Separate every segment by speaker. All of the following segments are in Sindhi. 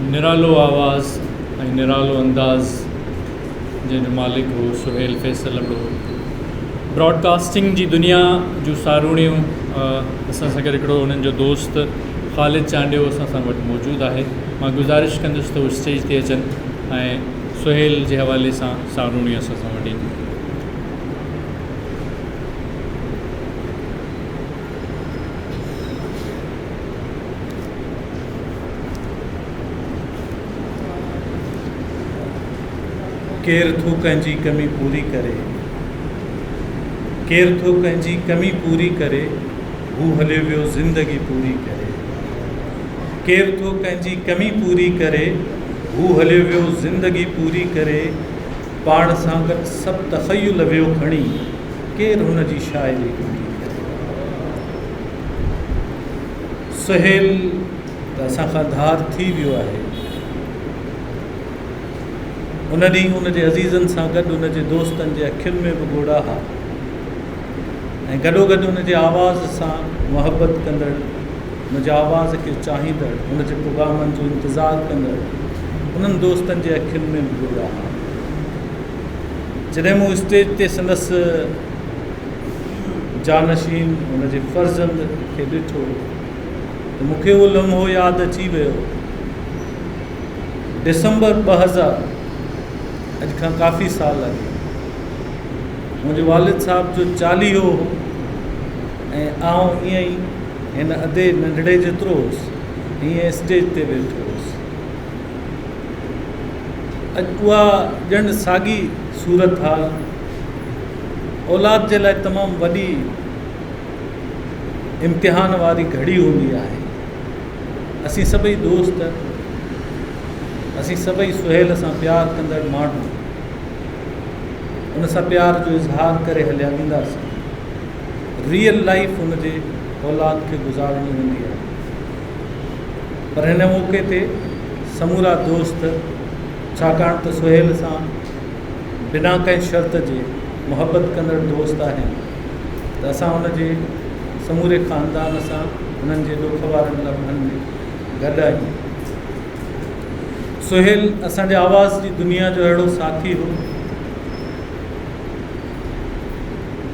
Speaker 1: نرالو آواز ۽ نرالو انداز جنهن جو مالڪ هو سهيل فيصل ابڙو. براڊ ڪاسٽنگ جي دنيا جون ساروڻيون اسان سان گڏ هڪڙو انهن جو دوست خالد چانڊيو اسان سان گڏ موجود آهي. مان گذارش ڪندس ته هو اسٽيج تي اچن ۽ سهيل جي حوالي سان ساروڻيون اسان سان ونڊين.
Speaker 2: ڪير ٿو ڪنهن جي ڪمي پوري ڪري. ڪير ٿو ڪنهن جي ڪمي پوري ڪري هو هليو ويو زندگي پوري ڪري. ڪير ٿو ڪنهن جي ڪمي پوري ڪري هو هليو ويو زندگي پوري ڪري پاڻ سان گڏ سڀ تخيل ويو کڻي ڪير هن جي شاعري پوري ڪري. سهيل ته اسان کان ڌار ٿي ويو آهي. ان ڏينهن ان جي عزيزن سان گڏ ان جي دوستن جي اکين ۾ به ڳوڙها ها ۽ گڏوگڏ ان جي آواز سان محبت ڪندڙ، ان جي آواز کي چاهيندڙ، ان جي پروگرامن جو انتظار ڪندڙ انهن دوستن جي اکين ۾ به ڳوڙها ها. جڏهن مون اسٽيج تي سندس جانشين ان جي فرزند کي ڏٺو ته مون کي اهو لمحو ياد اچي ويو. ڊسمبر 2000 اڄ کان ڪافي سال اڳي منهنجي والد صاحب جو چاليهو هو ۽ آئون ائين ئي هن ادي ننڍڙي جيترو هوس ائين اسٽيج تي ويٺو هوس. اڄ اها ڄڻ ساڳي صورتحال اولاد جي لاء تمام وڏي امتحان واري گهڙي هوندي آهي. اسين سڀئي دوست، اسين سڀئي سهيل سان پيار ڪندڙ ماڻهو ان سان پيار جو اظهار ڪري هليا وينداسين. ريئل لائيف ان جي اولاد کي گذارڻي هوندي آهي. پر هن موقعي تي سمورا دوست ڇاڪاڻ ته سهيل سان بنا ڪنهن شرط جي محبت ڪندڙ دوست آهن ته اسان ان جي سموري خاندان سان انهن جي ڏک وارن لمحن ۾ گڏ آهيون. سهيل اسان جي آواز جي دنيا جو اهڙو ساٿي هو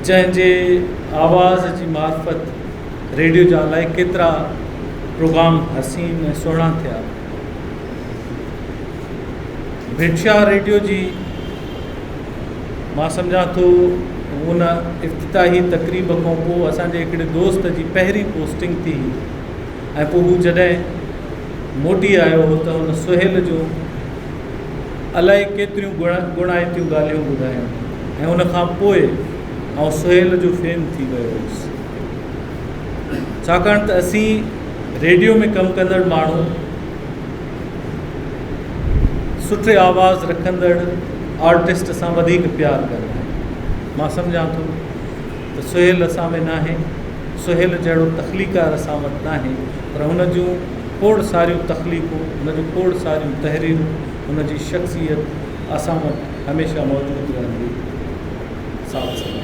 Speaker 2: جنهن جي آواز جي معرفت ريڊيو جا الائي ڪيترا پروگرام حسين ۽ سهڻا ٿيا. ڀٽشاهه ريڊيو جي مان سمجهان ٿو ان افتتاحي تقريب کان پوء اسان جي هڪڙي دوست جي پهرين پوسٽنگ ٿي هئي ۽ پوء هو جڏهن موٽي آيو هو ته هن سهيل جون الائي ڪيتريون گڻائتيون ڳالهيون ٻڌايون ۽ ان کان پوء آئون سهيل جو فين ٿي ويو هوس. ڇاڪاڻ ته اسين ريڊيو ۾ ڪم ڪندڙ ماڻهو سٺي آواز رکندڙ آرٽسٽ سان وڌيڪ پيار ڪندا آهيون. مان سمجهان ٿو ته سهيل اسان ۾ ناهي، سهيل جهڙو تخليقار اسان وٽ ناهي پر هن جون کوڙ ساريون تخليقون، هن جون کوڙ ساريون تحريرون، هن جي شخصيت اسان وٽ هميشه موجود رهندي. ساٿ سلامت.